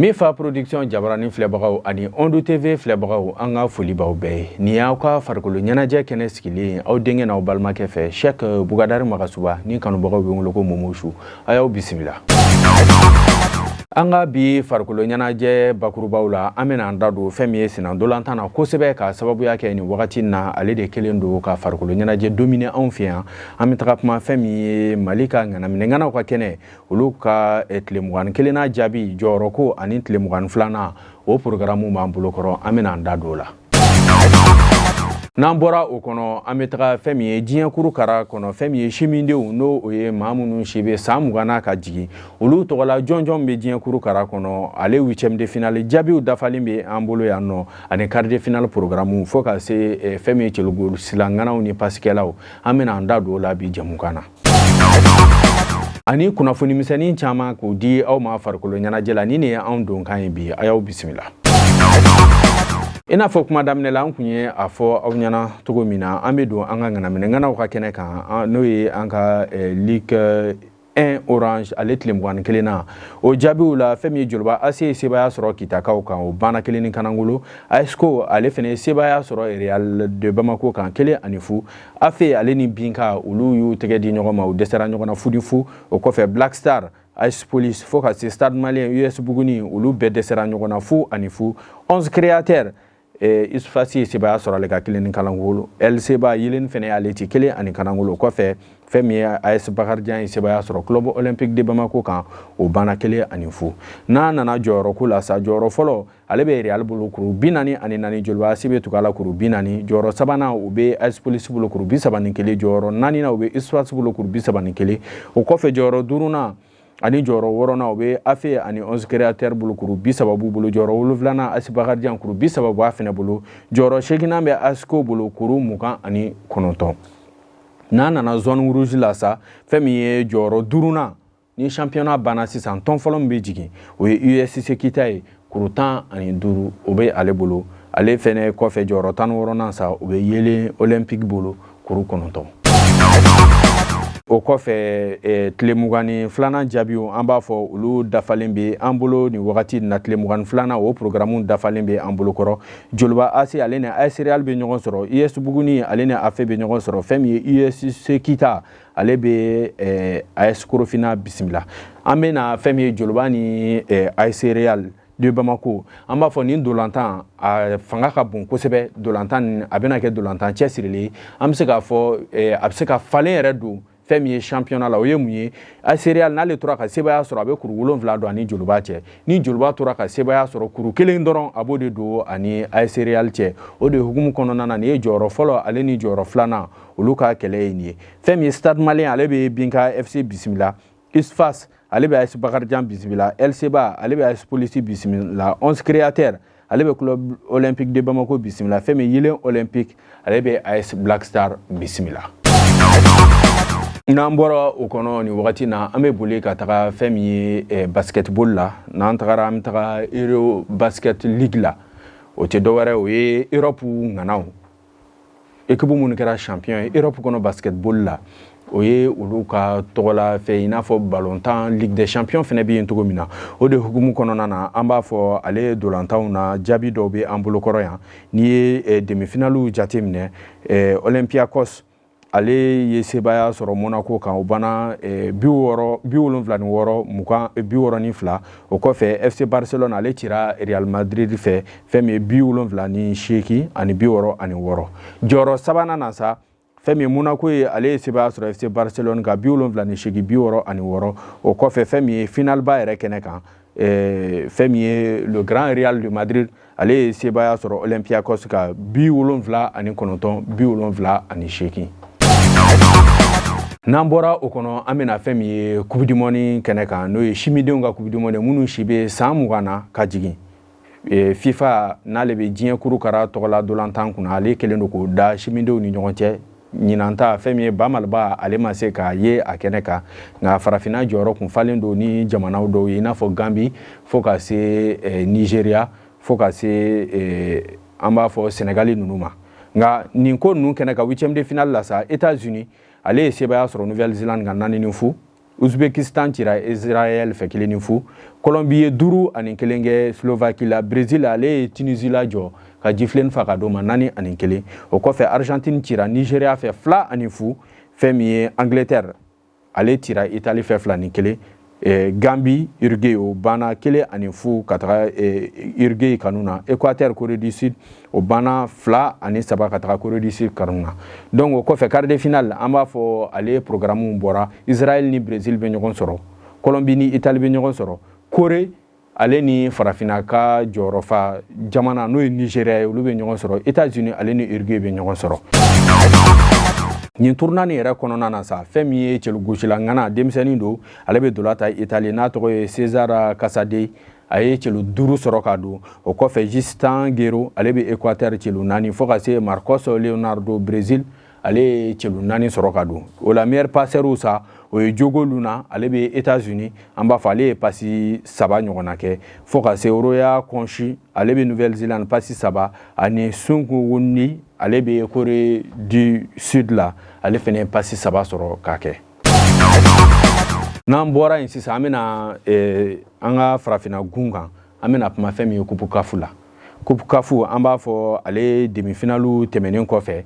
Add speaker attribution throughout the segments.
Speaker 1: Mifa Production jabarani filɛbagaw ani Ondu TV filɛbagaw, an ka foli b'aw bɛɛ ye. Nin y'aw ka farikolo ɲɛnajɛ kɛnɛ sigilen aw denkɛ n'aw balimakɛ fɛ, Cheikh Bugadari Magasuba, ni kanubagaw bɛ wele ko Momosu. A y'aw bisimila. An ka bi farikolo ɲɛnajɛ bakurubaw la, an bɛna an da don fɛn min ye sennantolatan na kosɛbɛ, ka sababuya kɛ nin wagati na, ale de kelen don ka farikolo ɲɛnajɛ dominer anw fɛ yan. An bɛ taga kuma fɛn min ye Mali ka ŋanaminɛŋanaw ka kɛnɛ, olu ka tile 21nan jaabi jɔyɔrɔ ko ani tile 22nan, o programme b'an bolo kɔrɔ, an bɛna an da don o la. N'an bɔra o kɔnɔ, an bɛ taga fɛn min ye diɲɛ kuru kara kɔnɔ, fɛn min ye simindenw, n'o o ye maa minnu si bɛ san 20 na ka jigin, olu tɔgɔla jɔnjɔn bɛ diɲɛ kuru kara kɔnɔ, ale huitième de finale jaabiw dafalen bɛ an bolo yan nɔ, ani quart de finale programme, fo ka se fɛn min ye cɛlogosilaŋanaw ni pasikɛlaw. An bɛna an da don o la bi jɛmukan na, ani kunnafoni misɛnnin caman k'o di aw ma farikolo ɲɛnajɛ la. Ni nin ye anw donkan ye bi, a y'aw bisimila. I n'a fɔ kuma daminɛ la, an kun ye a fɔ aw ɲɛna cogo min na, an bɛ don an ka ŋanaminɛŋanaw ka kɛnɛ kan, n'o ye an ka Ligue 1 Orange, ale tile 21nan o jaabiw la. Fɛn min ye Joliba AC ye sebaaya sɔrɔ Kitakaw kan, o banna kelen ni kanangolo. ASCO, ale fana ye sebaaya sɔrɔ Real de Bamako kan, 1-0. AFE, ale ni Binka, olu y'u tɛgɛ di ɲɔgɔn ma, u dɛsɛra ɲɔgɔn na 0-0. O kɔfɛ, Black Star, AS Police, fo ka se Stade Malien, US Buguni, olu bɛɛ dɛsɛra ɲɔgɔn na 0-0. 11 Créateur, USFAS ye sebaaya sɔrɔ ale ka kelen ni kanangolo. LCBA Yelen fana y'ale ci 1-0. Kɔfɛ, fɛn min ye AS Bakarijan ye sebaaya sɔrɔ Club Olympique de Bamako kan, o banna 1-0. N'a nana jɔyɔrɔ ko la sa, jɔyɔrɔ fɔlɔ, ale bɛ Real bolo, kuru 44. Joliba AC bɛ tugu a la, kuru 40. Jɔyɔrɔ sabanan, o bɛ AS Police bolo, kuru 31. Jɔyɔrɔ naaninan, o bɛ USFAS bolo, kuru 31. O kɔfɛ, jɔyɔrɔ duurunan ani jɔyɔrɔ wɔɔrɔnan, o bɛ AFE ani 11 Créateur bolo, kuru 30 b'u bolo. Jɔyɔrɔ wolonfilanan, AS Bakarijan, kuru 30 b'a fɛnɛ bolo. Jɔyɔrɔ seeginnan bɛ ASCO bolo, kuru 29. N'a nana zone rouge la sa, fɛn min ye jɔyɔrɔ duurunan, ni championnat banna sisan, tɔn fɔlɔ min bɛ jigin, o ye USC Kita ye, kuru 15, o bɛ ale bolo. Ale fɛnɛ kɔfɛ, jɔyɔrɔ 16nan sa, o bɛ Yelen Olympique bolo, kuru 9. O kɔfɛ, tile 22nan jaabiw, an b'a fɔ olu dafalen bɛ an bolo nin wagati na. Tile 22nan, o programme dafalen bɛ an bolo kɔrɔ. Joliba AC, ale ni AS Real bɛ ɲɔgɔn sɔrɔ. US Buguni, ale ni AFE bɛ ɲɔgɔn sɔrɔ. Fɛn min ye USC Kita, ale bɛ AS Korofina bisimila. An bɛna fɛn min ye Joliba ni AS Real de Bamako, an b'a fɔ nin dolantan a fanga ka bon kosɛbɛ. Dolantan nin, a bɛna kɛ dolantan cɛsirilen ye. An bɛ se k'a fɔ a bɛ se ka falen yɛrɛ don fɛn min ye championnat la. O ye mun ye? AS Real, n'ale tora ka sebaaya sɔrɔ, a bɛ kuru 7 don ani Joliba cɛ. Ni Joliba tora ka sebaaya sɔrɔ, kuru kelen dɔrɔn, a b'o de don ani AS Real cɛ. O de hukumu kɔnɔna na, nin ye jɔyɔrɔ fɔlɔ, ale ni jɔyɔrɔ filanan, olu ka kɛlɛ ye nin ye. Fɛn min ye Stade Malien, ale bɛ Binka FC bisimila. USFAS, ale bɛ AS Bakarijan bisimila. LCBA, ale bɛ AS Police bisimila. 11 Créateur, ale bɛ Club Olympique de Bamako bisimila. Fɛn min Yelen Olympique, ale bɛ AS Black Star bisimila. N'an bɔra o kɔnɔ nin wagati na, an bɛ boli ka taga fɛn min ye basketball la. N'an tagara, an bɛ taga Euro Basket League la. O tɛ dɔwɛrɛ, o ye Europe ŋanaw, équipe minnu kɛra champion ye Europe kɔnɔ basketball la, o ye olu ka tɔgɔla fɛn, i n'a fɔ ballontan Ligue des champions fɛnɛ bɛ yen cogo min na. O de hukumu kɔnɔna na, an b'a fɔ ale dolantanw na, jaabi dɔw bɛ an bolokɔrɔ yan. N'i ye demi-finale jate minɛ, Olympiakos, ale ye sebaaya sɔrɔ Monaco kan, o banna 66 20 62. O kɔfɛ, FC Barcelone, ale cira Real Madrid fɛ, fɛn min ye 78 ani 66. Jɔyɔrɔ sabanan na sa, fɛn min ye Monaco ye, ale ye sebaaya sɔrɔ FC Barcelone kan, 78 66. O kɔfɛ, fɛn min ye finaleba yɛrɛ kɛnɛ kan, fɛn min ye le grand Real de Madrid, ale ye sebaaya sɔrɔ Olympiakos kan, 79 78. N'an bɔra o kɔnɔ, an bɛna fɛn min ye Coupe du monde kɛnɛ kan, n'o ye simidenw ka Coupe du monde, minnu si bɛ san 20 na ka jigin. FIFA, n'ale bɛ diɲɛ kuru kara tɔgɔla dolantan kunna, ale kɛlen don k'o da simidenw ni ɲɔgɔn cɛ. Ɲinan ta, fɛn min ye ba Maliba, ale ma se k'a ye a kɛnɛ kan, nka farafinna jɔyɔrɔ kun falen don ni jamanaw dɔw ye, i n'a fɔ Gambi, fo ka se Nigéria, fo ka se an b'a fɔ Senegali ninnu ma. Nka nin ko ninnu kɛnɛ kan, huitième de finale la sa, États-Unis, ale ye sebaaya sɔrɔ Nouvelle-Zélande kan, 4-0. Uzbekistan cira Israël fɛ 1-0. Colombie ye 5-1 kɛ Slovaquie la. Brésil, ale ye Tunisie lajɔ ka jifilen fa ka d'o ma 4-1. O kɔfɛ, Argentine cira Nigeria fɛ 2-0. Fɛn min ye Angleterre, ale cira Italie fɛ 2-1. Gambie, Uruguay, o banna 1-0 ka taga Uruguay kanu na. Équateur, Corée du Sud, o banna 2-3 ka taga Corée du Sud kanu na. Donc o kɔfɛ, quart de finale, an b'a fɔ ale programme bɔra. Israël ni Brésil bɛ ɲɔgɔn sɔrɔ, Colombie ni Italie bɛ ɲɔgɔn sɔrɔ, Corée ale ni farafinna ka jɔyɔrɔfa jamana, n'o ye Nigeria ye, olu bɛ ɲɔgɔn sɔrɔ. États-Unis ale ni Uruguay bɛ ɲɔgɔn sɔrɔ. Nin tournoi nin yɛrɛ kɔnɔna na sa, fɛn min ye cɛlugosila ŋana, denmisɛnnin don, ale bɛ dola ta Italie, n'a tɔgɔ ye Cesar Casadei, a ye celu 5 sɔrɔ ka don. O kɔfɛ, Justin Guerrero, ale bɛ Équateur, celu 4, fo ka se Marcos Leonardo, Brésil, ale ye celu 4 sɔrɔ ka don. O la, meilleur passeur sa, o ye Jogo Luna, ale bɛ États-Unis, an b'a fɔ ale ye pasi 3 ɲɔgɔnna kɛ, fo ka se Roya Conchi, ale bɛ Nouvelle-Zélande, pasi 3, ani Sunku Wunni, ale bɛ Corée du Sud la, ale fɛnɛ ye pasi 3 sɔrɔ k'a kɛ. N'an bɔra yen sisan, an bɛna an ka farafinna gun kan. An bɛna kuma fɛn min ye Coupe CAF la. Coupe CAF, an b'a fɔ ale demi-finale tɛmɛnen kɔfɛ,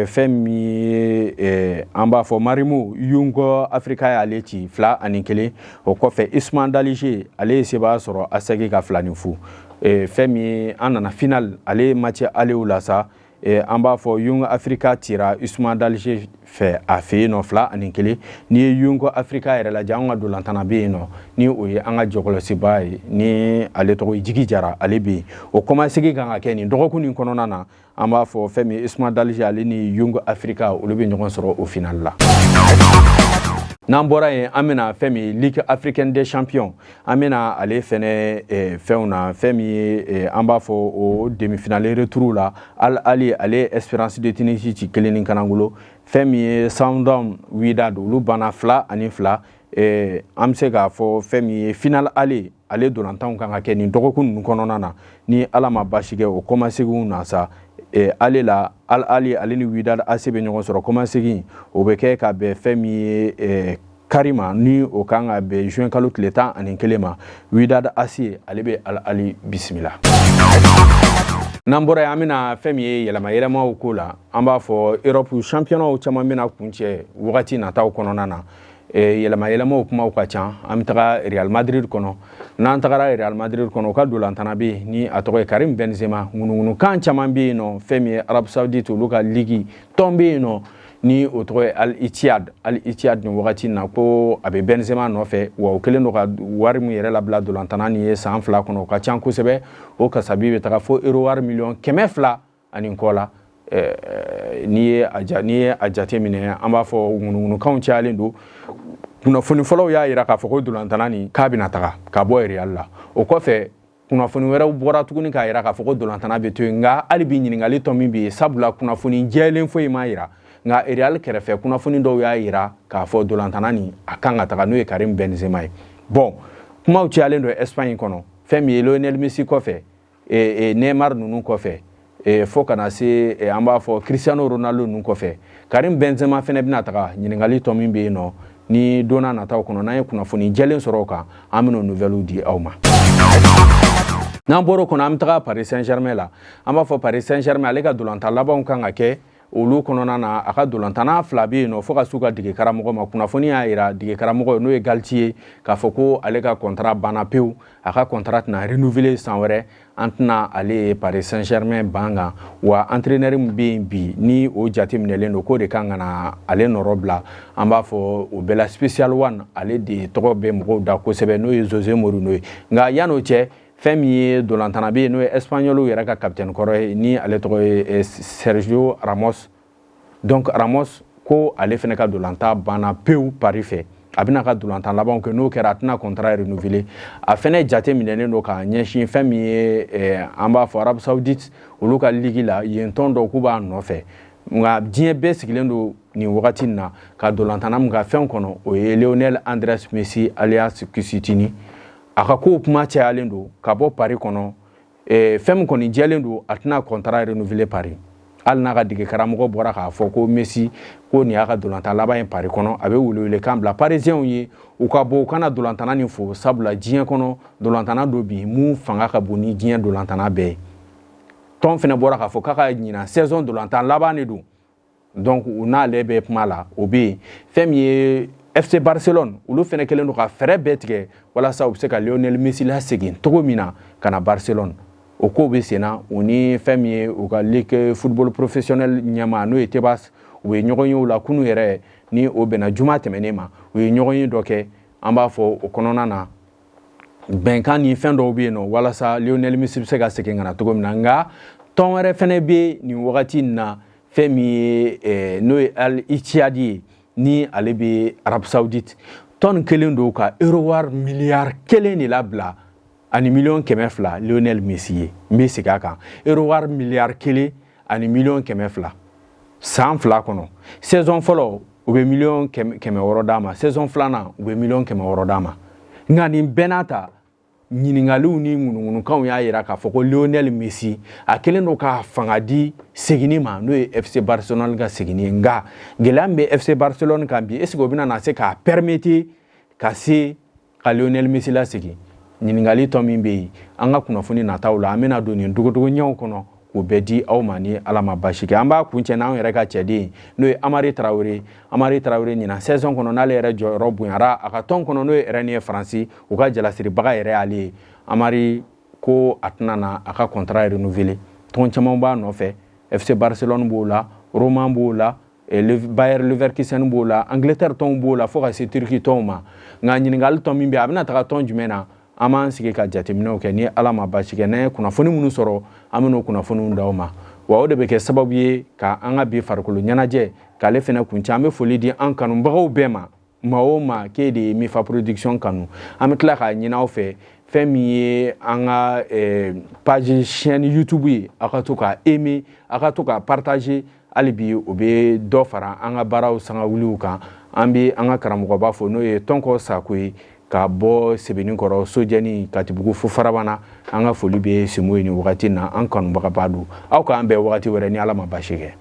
Speaker 1: fɛn min ye an b'a fɔ Marimoo, Young Africa y'ale ci 2-1. O kɔfɛ, USM d'Alger, ale ye sebaaya sɔrɔ ASEC ka 2-0. Fɛn min ye an nana finale, ale match aller la sa, an b'a fɔ Young Africa cira USM d'Alger fɛ a fɛ yen nɔ 2-1. N'i ye Young Africa yɛrɛ lajɛ, an ka dolantana bɛ yen nɔ, ni o ye an ka jɔkɔlɔsiba ye, ni ale tɔgɔ ye Jigi Jara, ale bɛ yen. O kɔmasegin kan ka kɛ nin dɔgɔkun nin kɔnɔna na. An b'a fɔ fɛn min USM d'Alger ale ni Young Africa, olu bɛ ɲɔgɔn sɔrɔ o finale la. N'an bɔra yen, an bɛna fɛn min Ligue africaine des champions, an bɛna ale fɛnɛ fɛnw na. Fɛn min ye an b'a fɔ o demi-finale retour la, Al Ahly, ale ye Espérance de Tunisie ci 1 ni kanangolo. Fɛn min ye Sundowns, Wydad, olu banna 2-2. An bɛ se k'a fɔ fɛn min ye finale aller, ale dolantanw kan ka kɛ nin dɔgɔkun ninnu kɔnɔna na, ni Ala ma baasi kɛ. O kɔmaseginw na sa, ale la, Al Ahly ale ni Wydad AC bɛ ɲɔgɔn sɔrɔ. Kɔmasegin o bɛ kɛ ka bɛn fɛn min ye kari ma, ni o kan ka bɛn juin kalo tile 11 ma. Wydad AC, ale bɛ Al Ahly bisimila. N'an bɔra yen, an bɛna fɛn min ye yɛlɛma yɛlɛmaw ko la. An b'a fɔ Europe championnat caman bɛna kuncɛ wagati nataw kɔnɔna na. Yɛlɛma yɛlɛmaw kumaw ka ca. An bɛ taga Real Madrid kɔnɔ. N'an tagara Real Madrid kɔnɔ, u ka dolantana bɛ yen, ni a tɔgɔ ye Karim Benzema. Ŋunuŋunukan caman bɛ yen nɔ. Fɛn min ye Arabie Saoudite, olu ka ligue tɔn bɛ yen nɔ, ni o tɔgɔ ye Al Ittihad. Al Ittihad, nin wagati in na, ko a bɛ Benzema nɔfɛ, wa o kɛlen don ka wari min yɛrɛ labila dolantana nin ye san 2 kɔnɔ, o ka ca kosɛbɛ. O kasabi bɛ taga fo euro wari miliyɔn 200 ani kɔ la. N'i ye a jate minɛ, an b'a fɔ ŋunuŋunukanw cayalen don. Kunnafoni fɔlɔw y'a jira k'a fɔ ko dolantana nin k'a bɛna taga ka bɔ Real la. O kɔfɛ, kunnafoni wɛrɛw bɔra tuguni k'a jira k'a fɔ ko dolantana bɛ to yen. Nka hali bi, ɲininkali tɔ min bɛ yen, sabula kunnafoni jɛlen foyi m'a jira, nka Real kɛrɛfɛ kunnafoni dɔw y'a jira k'a fɔ dolantana nin a kan ka taga, n'o ye Karim Benzema ye. Bon, kumaw cayalen don Espagne kɔnɔ. Fɛn min ye Lionel Messi kɔfɛ, Neymar ninnu kɔfɛ, fo kana se an b'a fɔ Cristiano Ronaldo ninnu kɔfɛ, Karim Benzema fɛnɛ bɛna taga. Ɲininkali tɔ min bɛ yen nɔ, ni don n'a nataw kɔnɔ, n'an ye kunnafoni jɛlen sɔrɔ o kan, an bɛna nouvelle di aw ma. N'an bɔr'o kɔnɔ, an bɛ taga Paris Saint-Germain la. An b'a fɔ Paris Saint-Germain, ale ka dolantan labanw kan ka kɛ olu kɔnɔna na. A ka dolantana fila bɛ yen nɔ, fo ka s'u ka dege karamɔgɔ ma. Kunnafoni y'a jira dege karamɔgɔ, n'o ye Galtier, k'a fɔ ko ale ka contrat banna pewu, a ka contrat tɛna renouveler san wɛrɛ. An tɛna ale ye Paris Saint-Germain ban kan. Wa entraîneur min bɛ yen bi, ni o jate minɛlen don k'o de kan ka na ale nɔrɔ bila, an b'a fɔ o bɛɛ la Special One, ale de tɔgɔ bɛ mɔgɔw da kosɛbɛ, n'o ye Jose Mourinho ye. Nka yan'o cɛ, fɛn min ye dolantana bɛ yen, n'o ye Espagnol yɛrɛ ka capitaine kɔrɔ ye, ni ale tɔgɔ ye Sergio Ramos. Donc Ramos ko ale fɛnɛ ka dolantan banna pewu Paris fɛ. A bɛna ka dolantan labanw kɛ. N'o kɛra, a tɛna contrat renouveler. A fɛnɛ jate minɛnen don k'a ɲɛsin fɛn min ye an b'a fɔ Arabie Saoudite, olu ka ligue la yen, tɔn dɔw k'u b'a nɔfɛ. Nka diɲɛ bɛɛ sigilen don nin wagati in na ka dolantana min ka fɛn kɔnɔ, o ye Lionel Andrés Messi alias Cucitini. A ka kow kuma cayalen don ka bɔ Paris kɔnɔ. Fɛn min kɔni jɛlen don, a tɛna contrat renouveler Paris. Hali n'a ka dege karamɔgɔ bɔra k'a fɔ ko Messi ko nin y'a ka dolantan laban ye Paris kɔnɔ, a bɛ welewelekan bila Parisiens ye, u ka bɔ, u kana dolantanna nin fo, sabula diɲɛ kɔnɔ dolantanna dɔ bi mun fanga ka bon ni diɲɛ dolantanna bɛɛ ye. Tɔn fana bɔra k'a fɔ k'a ka ɲinan saison dolantan laban de don. Donc u n'ale bɛ kuma la, o bɛ yen. Fɛn min ye FC Barcelone, olu fana kɛlen don ka fɛɛrɛ bɛɛ tigɛ walasa u bɛ se ka Lionel Messi lasegin cogo min na ka na Barcelone. O kow bɛ sen na. U ni fɛn min ye u ka ligue football professionnel ɲɛmaa, n'o ye Tebas, u ye ɲɔgɔn ye o la kunun yɛrɛ, ni o bɛnna juma tɛmɛnen ma. U ye ɲɔgɔn ye dɔ kɛ, an b'a fɔ o kɔnɔna na, bɛnkan ni fɛn dɔw bɛ yen nɔ walasa Lionel Messi bɛ se ka segin ka na cogo min na. Nka tɔn wɛrɛ fɛnɛ bɛ nin wagati in na, fɛn min ye n'o ye Al Ittihad ye, ni ale bɛ Arabie Saoudite. Tɔn kelen don ka euro wari miliyari 1 de labila ani miliyɔn 200 Lionel Messi ye. N bɛ segin a kan, euro wari miliyari 1 ani miliyɔn 200, san 2 kɔnɔ. Saison fɔlɔ, u bɛ miliyɔn 600 d'a ma. Saison filanan, u bɛ miliyɔn 600 d'a ma. Nka nin bɛɛ n'a ta, ɲininkaliw ni ŋunuŋunukanw y'a yira k'a fɔ ko Lionel Messi a kɛlen don k'a fanga di seginni ma, n'o ye FC Barcelone ka seginni ye. Nka gɛlɛya min bɛ FC Barcelone kan bi, est ce que o bɛna na se k'a permettre ka se ka Lionel Messi lasegin? Ɲininkali tɔ min bɛ yen, an ka kunnafoni nataw la, an bɛna don nin dogodogo ɲɛw kɔnɔ k'o bɛɛ di aw ma, ni Ala ma basi kɛ. An b'a kuncɛ n'anw yɛrɛ ka cɛden, n'o ye Amari Tarawele. Amari Tarawele, ɲinan saison kɔnɔ, n'ale yɛrɛ jɔyɔrɔ bonyara a ka tɔn kɔnɔ, n'o ye Rennes ye Faransi, u ka jalasiribaga yɛrɛ y'ale ye. Amari ko a tɛna na a ka contrat renouveler. Tɔn caman b'a nɔfɛ, FC Barcelone b'o la, Roma b'o la, Bayer Leverkusen b'o la, Angleterre tɔnw b'o la, fo ka se Turki tɔnw ma. Nka ɲininkali tɔ min bɛ, a bɛna taga tɔn jumɛn na? An b'an sigi ka jateminɛw kɛ. Ni Ala ma basi kɛ, n'an ye kunnafoni minnu sɔrɔ, an bɛn'o kunnafoniw d'aw ma. Wa o de bɛ kɛ sababu ye ka an ka bi farikolo ɲɛnajɛ k'ale fɛnɛ kuncɛ. An bɛ foli di an kanubagaw bɛɛ ma, maa o maa k'e de ye Mifa Production kanu. An bɛ tila k'a ɲini aw fɛ, fɛn min ye an ka page chaîne YouTube ye, aw ka to ka aimer, aw ka to ka partager. Hali bi o bɛ dɔ fara an ka baaraw sangawuliw kan. An bɛ an ka karamɔgɔba fo, n'o ye Tɔnkɔ Sako ye, ka bɔ Sebenikɔrɔ Sojɛni Katibugu fo Farabana. An ka foli bɛ Simo ye nin wagati na, an kanubagaba don. Aw k'an bɛn wagati wɛrɛ, ni Ala ma basi kɛ.